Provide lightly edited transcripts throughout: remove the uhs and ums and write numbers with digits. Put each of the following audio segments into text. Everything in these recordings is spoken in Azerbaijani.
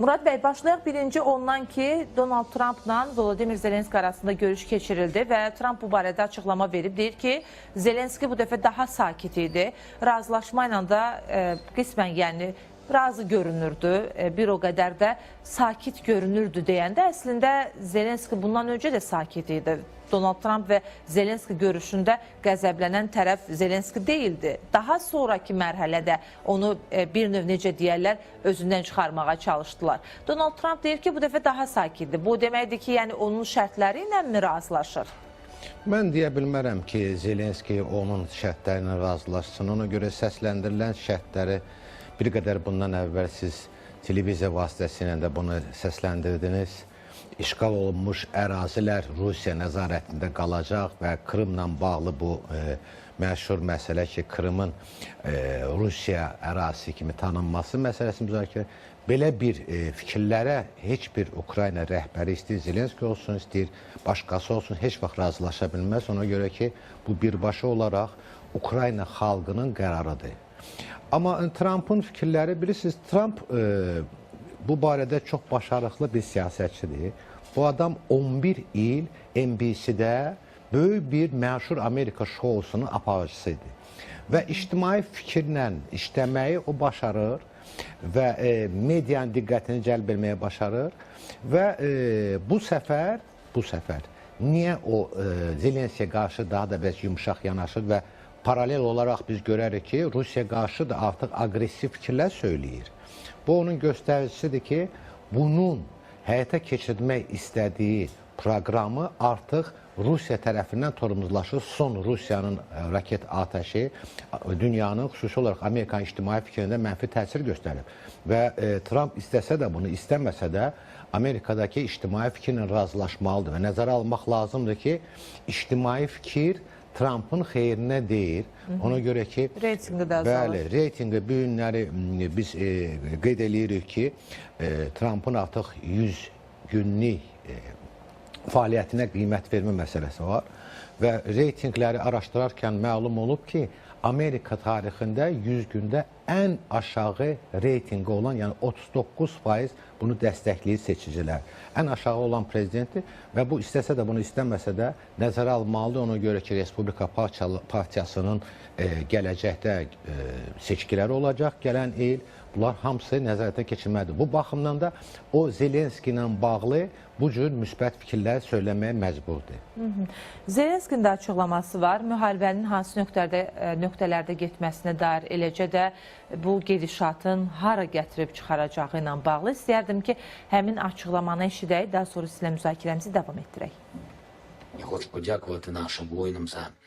Murad bəy, başlayaq birinci ondan ki, Donald Trumpla Volodymyr Zelenski arasında görüş keçirildi və Trump bu barədə açıqlama verib. Deyir ki, Zelenski bu dəfə daha sakit idi. Razılaşma ilə də qismən, yəni razı görünürdü, bir o qədər də sakit görünürdü deyəndə əslində Zelenski bundan öncə də sakit idi. Donald Trump və Zelenski görüşündə qəzəblənən tərəf Zelenski deyildi. Daha sonraki mərhələdə onu bir növ necə deyərlər, özündən çıxarmağa çalışdılar. Donald Trump deyir ki, bu dəfə daha sakitdir. Bu deməkdir ki, yəni onun şərtləri ilə mi razılaşır? Mən deyə bilmərəm ki, Zelenski onun şərtləri ilə razılaşsın. Ona görə səsləndirilən şərtləri bir qədər bundan əvvəl siz televiziya vasitəsilə də bunu səsləndirdiniz. İşğal olunmuş ərazilər Rusiya nəzarətində qalacaq və Krımla bağlı bu məşhur məsələ ki, Krımın Rusiya ərazisi kimi tanınması məsələsi müzakirə. Belə bir fikirlərə heç bir Ukrayna rəhbəri, istəyir Zelenski olsun, istəyir başqası olsun, heç vaxt razılaşa bilməz. Ona görə ki, bu birbaşa olaraq Ukrayna xalqının qərarıdır. Amma Trumpın fikirləri, bilirsiniz, Trump bu barədə çox başarıqlı bir siyasətçidir. Bu adam 11 il NBC-də böyük bir məşhur Amerika şousunun aparıcısı idi. Və ictimai fikirlə işləməyi o başarır və medianın diqqətini cəlb etməyə başarır və bu səfər niyə o Zelenskiyə qarşı daha da biraz yumşaq yanaşır və paralel olaraq biz görərik ki, Rusiya qarşı da artıq aqressiv fikirlər söyləyir. Bu onun göstəricisidir ki, bunun həyata keçirmək istədiyi proqramı artıq Rusiya tərəfindən tormozlaşır. Son Rusiyanın raket atəşi dünyanın, xüsusi olaraq Amerikanın ictimai fikrində mənfi təsir göstərib. Və Trump istəsə də bunu, istəməsə də Amerikadakı ictimai fikirlə razılaşmalıdır. Və nəzərə almaq lazımdır ki, ictimai fikir Trumpın xeyrinə deyil. Ona görə ki, reytinqi də azalır. Bəli, reytinqi bu günləri biz qeyd eləyirik ki, Trumpın artıq 100 günlük fəaliyyətinə qiymət vermə məsələsi var və reytinqləri araşdırarkən məlum olub ki, Amerika tarixində 100 gündə ən aşağı reytinqi olan, yəni 39% bunu dəstəkləyir seçicilər. Ən aşağı olan prezidentdir və bu istəsə də bunu istəməsə də nəzərə almalıdır. Ona görə ki, Respublika Partiyasının gələcəkdə seçkiləri olacaq gələn il. Bunlar hamısı nəzarətə keçirməlidir. Bu baxımdan da o Zelenski ilə bağlı bu cür müsbət fikirlər söyləməyə məcburdur. Zelenskinin də açıqlaması var. Müharibənin hansı nöqtələrdə getməsinə dair, eləcə də bu gedişatın hara gətirib çıxaracağı ilə bağlı. İstəyərdim ki, həmin açıqlamanı eşidək, daha sonra sizlə müzakirəmizi davam etdirək.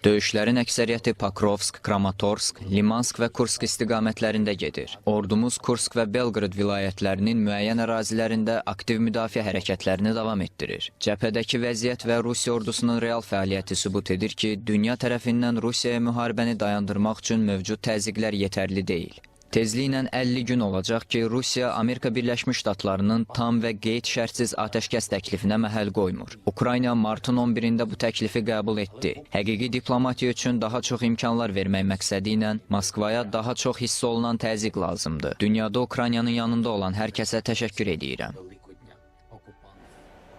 Döyüşlərin əksəriyyəti Pokrovsk, Kramatorsk, Limansk və Kursk istiqamətlərində gedir. Ordumuz Kursk və Belqrad vilayətlərinin müəyyən ərazilərində aktiv müdafiə hərəkətlərini davam etdirir. Cəbhədəki vəziyyət və Rusiya ordusunun real fəaliyyəti sübut edir ki, dünya tərəfindən Rusiyaya müharibəni dayandırmaq üçün mövcud təzyiqlər yetərli deyil. Tezliklə 50 gün olacaq ki, Rusiya Amerika Birləşmiş Ştatlarının tam və qeyd şərtsiz atəşkəs təklifinə məhəl qoymur. Ukrayna martın 11-də bu təklifi qəbul etdi. Həqiqi diplomatiya üçün daha çox imkanlar vermək məqsədi ilə Moskvaya daha çox hiss olunan təzyiq lazımdır. Dünyada Ukraynanın yanında olan hər kəsə təşəkkür edirəm.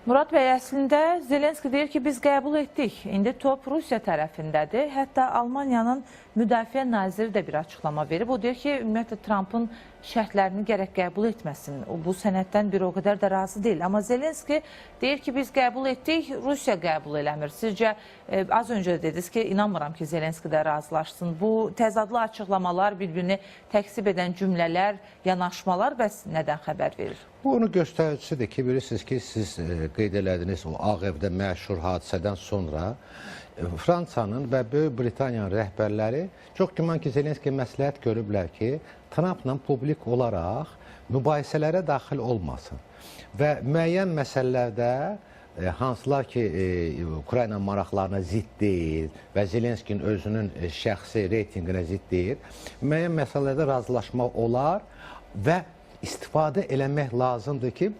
Murad bəy, əslində Zelenski deyir ki, biz qəbul etdik. İndi top Rusiya tərəfindədir. Hətta Almaniyanın Müdafiə Naziri də bir açıqlama verib. O deyir ki, ümumiyyətlə Trumpın şərtlərini gərək qəbul etməsin. O bu sənəddən bir o qədər də razı deyil. Amma Zelenski deyir ki, biz qəbul etdik, Rusiya qəbul eləmir. Sizcə, az öncə də dediniz ki, inanmıram ki, Zelenski də razılaşsın. Bu təzadlı açıqlamalar, bir-birini təksib edən cümlələr, yanaşmalar bəs nədən xəbər verir? Bu onun göstəricisidir ki, bilirsiniz ki, siz qeyd elədiniz o Ağ Evdə məşhur hadisədən sonra Fransanın və Böyük Britaniyanın rəhbərləri çox güman ki, Zelenski məsləhət görüblər ki, Trumpla publik olaraq mübahisələrə daxil olmasın və müəyyən məsələlərdə hansılar ki, Ukrayna maraqlarına zidd deyil və Zelenskinin özünün şəxsi reytinqinə zidd deyil, müəyyən məsələlərdə razılaşmaq olar və istifadə eləmək lazımdır ki,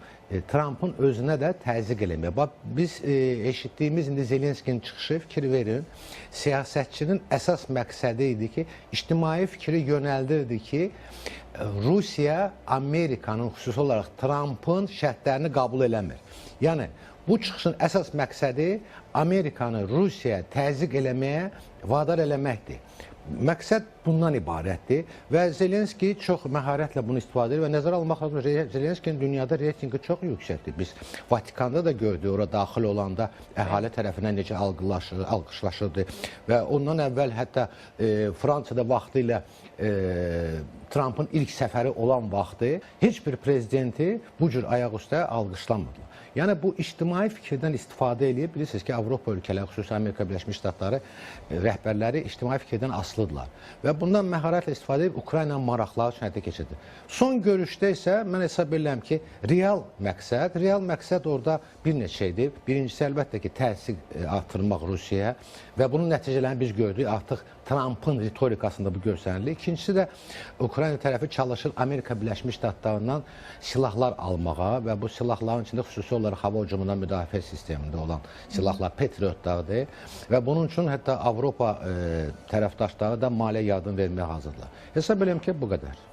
Trumpın özünə də təzyiq eləmək. Bax, biz eşitdiyimiz indi Zelenskinin çıxışı, fikir verin, siyasətçinin əsas məqsədi idi ki, ictimai fikri yönəldirdi ki, Rusiya Amerikanın, xüsusi olaraq Trumpın şərtlərini qəbul eləmir. Yəni, bu çıxışın əsas məqsədi Amerikanı Rusiyaya təzyiq eləməyə vadar eləməkdir. Məqsəd bundan ibarətdir və Zelenski çox məharətlə bunu istifadə edir və nəzərə almaq lazımdır. Zelenskinin dünyada reytinqi çox yüksəkdir. Biz Vatikanda da gördük, ora daxil olanda əhali tərəfindən necə alqışlaşırdı və ondan əvvəl hətta Fransada vaxtı ilə Trumpın ilk səfəri olan vaxtı heç bir prezidenti bu cür ayaq üstə alqışlamırdılar. Yəni bu ictimai fikirdən istifadə eləyib, bilirsiniz ki, Avropa ölkələri, xüsusən Amerika Birləşmiş Ştatları rəhbərləri ictimai fikirdən asılıdırlar və bundan məharətlə istifadə edib Ukraynanın maraqları üçün həyata keçirdi. Son görüşdə isə mən hesab edirəm ki, real məqsəd orada bir neçə şeydir. Birincisi əlbəttə ki, təsir artırmaq Rusiyaya və bunun nəticələrini biz gördük. Artıq Trumpın ritorikasında bu görsənilir. İkincisi də Ukrayna tərəfi çalışır Amerika Birləşmiş Ştatlarından silahlar almağa və bu silahların içində xüsusi olaraq hava hücumundan müdafiə sistemində olan silahlar Patriotlardır və bunun üçün hətta Avropa tərəfdaşları da maliyyə yardım verməyə hazırdırlar. Hesab edirəm ki, bu qədər.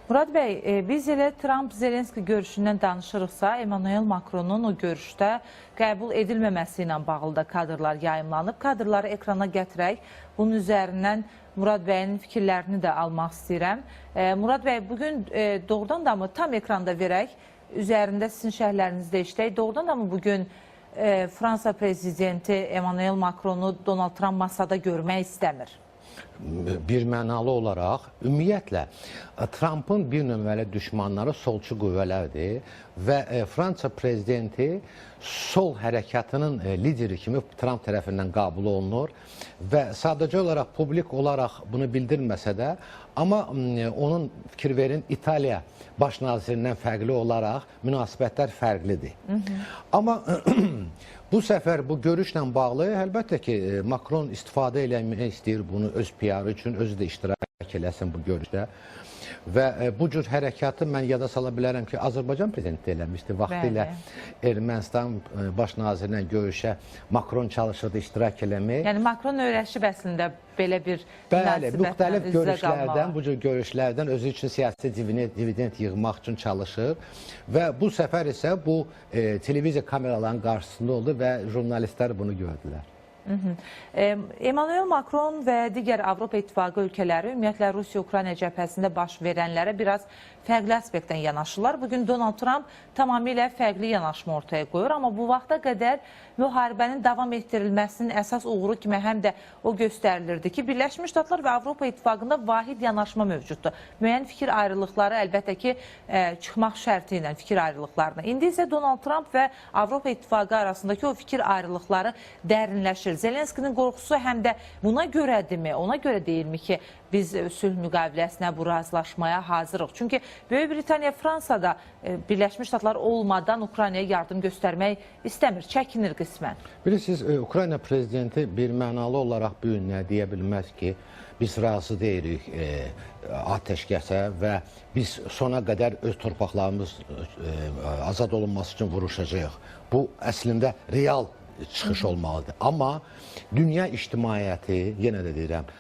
Murad bəy, biz elə Trump-Zelenski görüşündən danışırıqsa, Emmanuel Macronun o görüşdə qəbul edilməməsi ilə bağlı da kadrlar yayımlanıb. Kadrları ekrana gətirək. Bunun üzərindən Murad bəyin fikirlərini də almaq istəyirəm. Murad bəy, bugün doğrudan da mı tam ekranda verək, üzərində sizin şərhlərinizi də işləyək. Doğrudan da mı bugün Fransa prezidenti Emmanuel Macronu Donald Trump masada görmək istəmir? Bir mənalı olaraq, ümumiyyətlə, Trumpın bir nömrəli düşmanları solçu qüvvələrdir və Fransa prezidenti sol hərəkatının lideri kimi Trump tərəfindən qəbul olunur və sadəcə olaraq publik olaraq bunu bildirməsə də, amma onun, fikir verin, İtaliya baş nazirindən fərqli olaraq münasibətlər fərqlidir. Amma bu səfər bu görüşlə bağlı əlbəttə ki, Macron istifadə eləmək istəyir bunu öz PR üçün, özü də iştirak eləsin bu görüşdə. Və bu cür hərəkatı mən yada sala bilərəm ki, Azərbaycan prezidenti eləmişdi. Vaxtilə Ermənistan baş nazirinə görüşə Macron çalışırdı iştirak eləmək. Yəni Macron öyrəşib əslində belə bir münasibətlə müxtəlif görüşlərdən, bu cür görüşlərdən özü üçün siyasi dividend yığmaq üçün çalışır. Və bu səfər isə bu televiziya kameralarının qarşısında oldu və jurnalistlər bunu gördülər. Emmanuel Macron və digər Avropa İttifaqı ölkələri ümumiyyətlə Rusiya-Ukrayna cəbhəsində baş verənlərə biraz fərqli aspektdən yanaşırlar. Bugün Donald Trump tamamilə fərqli yanaşma ortaya qoyur, amma bu vaxta qədər müharibənin davam etdirilməsinin əsas uğuru kimi həm də o göstərilirdi ki, Birləşmiş Ştatlar və Avropa İttifaqında vahid yanaşma mövcuddur. Müəyyən fikir ayrılıqları əlbəttə ki, çıxmaq şərti ilə fikir ayrılıqlarına. İndi isə Donald Trump və Avropa İttifaqı arasındakı o fikir ayrılıqları dərinləşir. Zelenskinin qorxusu həm də buna görədirmi, ona görə deyilmi ki, biz sülh müqaviləsinə, bu razılaşmaya hazırıq. Çünki Böyük Britaniya, Fransada Birləşmiş Ştatlar olmadan Ukraynaya yardım göstərmək istəmir, çəkinir qismən. Bilirsiniz, Ukrayna prezidenti bir mənalı olaraq bu gün nə deyə bilməz ki, biz razı deyirik atəşkəsə və biz sona qədər öz torpaqlarımız azad olunması üçün vuruşacağıq. Bu əslində real çıxış olmalıdır. Amma dünya ictimaiyyəti, yenə də deyirəm,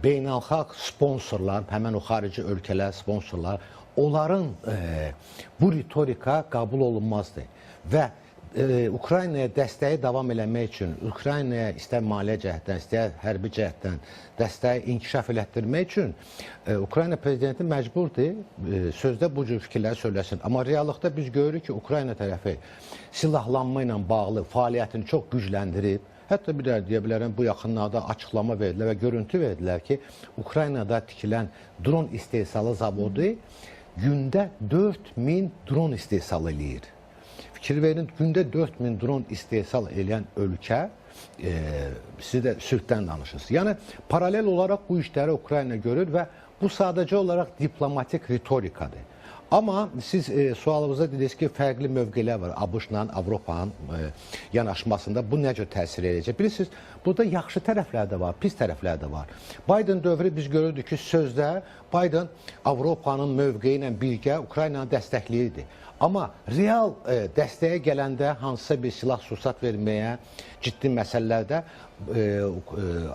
beynəlxalq sponsorlar, həmən o xarici ölkələr sponsorlar, onların bu ritorika qəbul olunmazdı. Və Ukraynaya dəstəyi davam eləmək üçün, Ukraynaya istər maliyyə cəhətdən, istər hərbi cəhətdən dəstəyi inkişaf elətdirmək üçün Ukrayna prezidenti məcburdur sözdə bu cür fikirləri söyləsin. Amma reallıqda biz görürük ki, Ukrayna tərəfi silahlanma ilə bağlı fəaliyyətini çox gücləndirib. Hətta bir də deyə bilərəm, bu yaxınlarda açıqlama verdilər və görüntü verdilər ki, Ukraynada tikilən dron istehsalı zavodu gündə 4000 dron istehsal eləyir. Fikir verin, gündə 4000 dron istehsal eləyən ölkə, siz də sülhdən danışırsınız. Yəni, paralel olaraq bu işləri Ukrayna görür və bu sadəcə olaraq diplomatik ritorikadır. Amma siz sualınızda dediniz ki, fərqli mövqelər var ABŞ-la Avropanın yanaşmasında. Bu nə cür təsir edəcək? Bilirsiniz, burada yaxşı tərəflər də var, pis tərəflər də var. Biden dövrü biz görürdük ki, sözdə Biden Avropanın mövqeyi ilə birgə Ukraynanı dəstəkləyirdi. Amma real dəstəyə gələndə hansısa bir silah-sursat verməyə ciddi məsələlərdə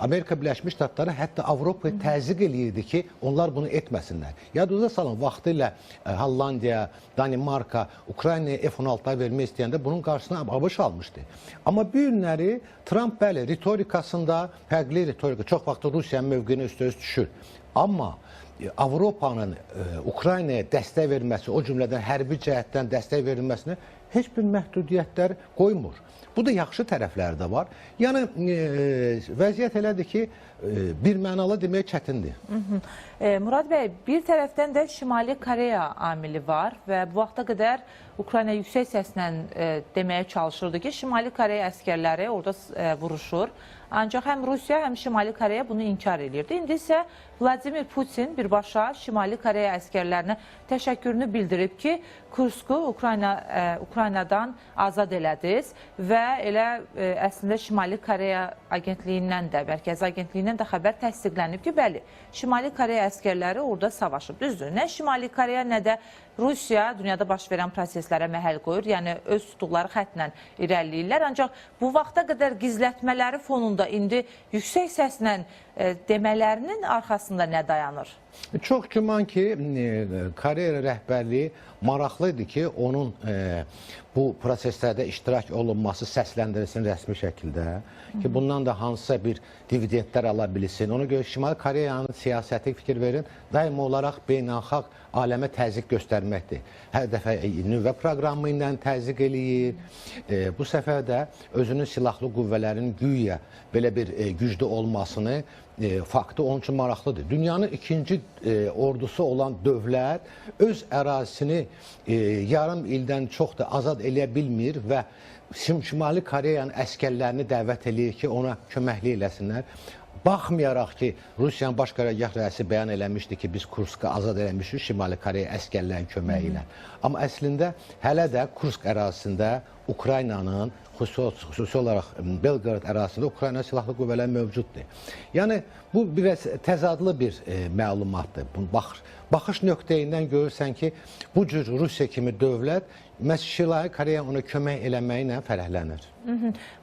Amerika Birləşmiş Ştatları hətta Avropaya təzyiq eləyirdi ki, onlar bunu etməsinlər. Yadınıza salın, vaxtilə Hollandiya, Danimarka, Ukraynaya F-16-lar vermək istəyəndə bunun qarşısını ABŞ almışdı. Amma bu günləri Tramp bəli, ritorikasında fərqli ritorika, çox vaxt Rusiyanın mövqeyinə üstə-üst düşür. Amma Avropanın Ukraynaya dəstək verməsi, o cümlədən hərbi cəhətdən dəstək verilməsinə heç bir məhdudiyyətlər qoymur. Bu da yaxşı tərəfləri də var. Yəni vəziyyət elədir ki, bir mənalı demək çətindir. Murad bəy, bir tərəfdən də Şimali Koreya amili var və bu vaxta qədər Ukrayna yüksək səslə deməyə çalışırdı ki, Şimali Koreya əskərləri orada vuruşur. Ancaq həm Rusiya, həm Şimali Koreya bunu inkar edirdi. İndi isə Vladimir Putin birbaşa Şimali Koreya əskərlərinə təşəkkürünü bildirib ki, Kursku Ukraynadan azad elədiniz və elə əslində Şimali Koreya agentliyindən də, Mərkəzi agentliyindən də xəbər təsdiqlənib ki, bəli, Şimali Koreya əskərləri orada savaşıb. Düzdür, nə Şimali Koreya, nə də Rusiya dünyada baş verən proseslərə məhəl qoyur, yəni öz tutduqları xətlə irəliləyirlər. Ancaq bu vaxta qədər gizlətmələri fonunda indi yüksək səslə demələrinin arxasında nə dayanır? Çox güman ki, Koreya rəhbərliyi maraqlı idi ki, onun bu proseslərdə iştirak olunması səsləndirilsin rəsmi şəkildə ki, bundan da hansısa bir dividendlər ala bilsin. Ona görə Şimali Koreyanın siyasəti, fikir verin, daima olaraq beynəlxalq aləmə təzyiq göstərməkdir. Hər dəfə nüvə proqramı ilə təzyiq eləyir. Bu səfər də özünün silahlı qüvvələrinin güya belə bir güclü olmasını faktı onun üçün maraqlıdır. Dünyanın ikinci ordusu olan dövlət öz ərazisini yarım ildən çox da azad eləyə bilmir və Şimali Koreyanın əskərlərini dəvət eləyir ki, ona köməklik eləsinlər. Baxmayaraq ki, Rusiyanın baş qərargah rəisi bəyan eləmişdi ki, biz Kurskı azad eləmişik Şimali Koreya əskərlərinin köməyi ilə. Amma əslində hələ də Kursk ərazisində Ukraynanın, xüsusi olaraq Belqorod ərazisində Ukrayna silahlı qüvvələri mövcuddur. Yəni, bu biraz təzadlı bir məlumatdır. Baxış nöqteyindən görürsən ki, bu cür Rusiya kimi dövlət məhz Şimali Koreya ona kömək eləməyi ilə fərəhlənir.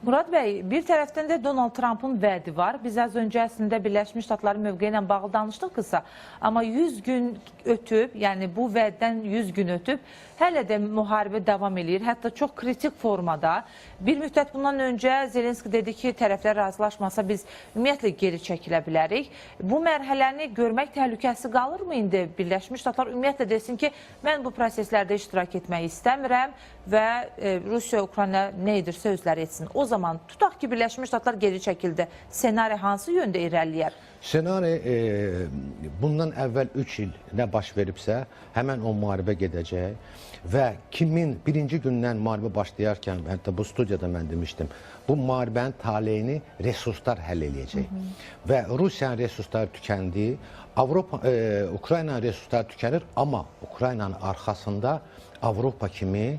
Murad bəy, bir tərəfdən də Donald Trumpın vədi var. Biz az öncə əslində Birləşmiş Ştatların mövqeyi ilə bağlı danışdıq qısa. Amma 100 gün ötüb, yəni bu vəddən 100 gün ötüb, hələ də müharibə davam eləyir. Hətta çox kritik formada. Bir müddət bundan öncə Zelenski dedi ki, tərəflər razılaşmasa biz ümumiyyətlə geri çəkilə bilərik. Bu mərhələni görmək təhlükəsi qalırmı indi? Birləşmiş Ştatlar ümumiyyətlə desin ki, mən bu proseslərdə iştirak etmək istəmirəm və Rusiya, Ukrayna nə edirsə özləri etsin. O zaman tutaq ki, Birləşmiş Ştatlar geri çəkildi. Senari hansı yöndə irəliləyər? Senari bundan əvvəl 3 il nə baş veribsə, həmən o müharibə gedəcək və kimin birinci gündən müharibə başlayarkən, hətta bu studiyada mən demişdim, bu müharibənin taleyini resurslar həll eləyəcək. Və Rusiyanın resursları tükəndi, Ukraynanın resursları tükənir, amma Ukraynanın arxasında Avropa kimi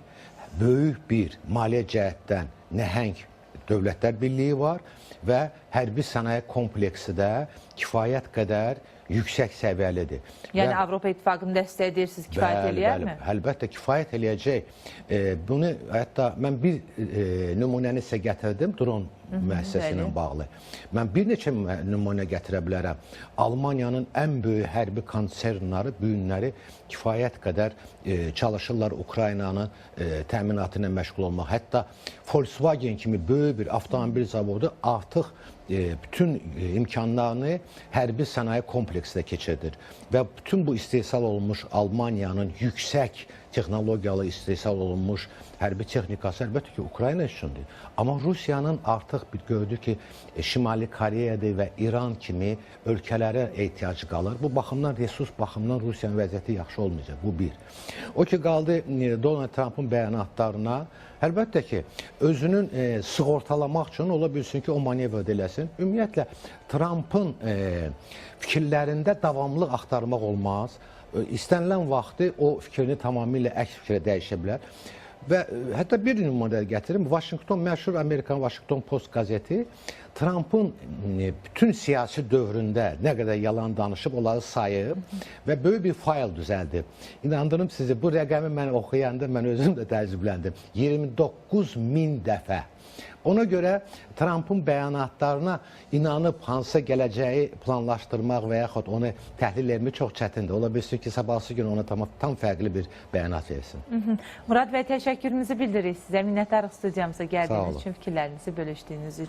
böyük bir maliyyə cəhətdən nəhəng Dövlətlər Birliyi var və hərbi sənaye kompleksi də kifayət qədər yüksək səviyyəlidir. Yəni Avropa İttifaqının dəstəyi deyirsiniz, kifayət eləyərmi? Əlbəttə, kifayət eləyəcək. Bunu hətta mən bir nümunəni sizə gətirdim, dron müəssisəsi ilə bağlı. Mən bir neçə nümunə gətirə bilərəm. Almaniyanın ən böyük hərbi konsernları, bu günləri kifayət qədər çalışırlar Ukraynanın təminatı ilə məşğul olmaq. Hətta Volkswagen kimi böyük bir avtomobil zavodu artıq bütün imkanlarını hərbi sənaye kompleksinə keçirdir. Və bütün bu istehsal olunmuş Almaniyanın yüksək texnologiyalı istehsal olunmuş hərbi texnikası əlbəttə ki, Ukrayna üçündür. Amma Rusiyanın artıq bir gördü ki, Şimali Koreyadır və İran kimi ölkələrə ehtiyacı qalır. Bu baxımdan, resurs baxımdan Rusiyanın vəziyyəti yaxşı olmayacaq. Bu bir. O ki, qaldı Donald Trumpın bəyanatlarına, əlbəttə ki, özünün sığortalamaq üçün ola bilsin ki, o manevr eləsin. Ümumiyyətlə, Trumpın fikirlərində davamlıq axtarmaq olmaz. İstənilən vaxtı o fikrini tamamilə əks fikrə dəyişə bilər. Və hətta bir nümunə gətirim. Washington, məşhur Amerikan Washington Post qəzeti Trumpın bütün siyasi dövründə nə qədər yalan danışıb, onları sayıb və böyük bir fayl düzəldib. İnandırım sizi, bu rəqəmi mən oxuyanda mən özüm də təəccübləndim. 29 min dəfə. Ona görə Trumpın bəyanatlarına inanıb hansısa gələcəyi planlaşdırmaq və yaxud onu təhlil etmək çox çətindir. Ola bilsin ki, sabahsı gün ona tam fərqli bir bəyanat versin. Murad bəy, təşəkkürümüzü bildiririk sizə. Minnətdarıq studiyamıza Sağ gəldiyiniz olun. üçün, fikirlərinizi bölüşdüyünüz üçün.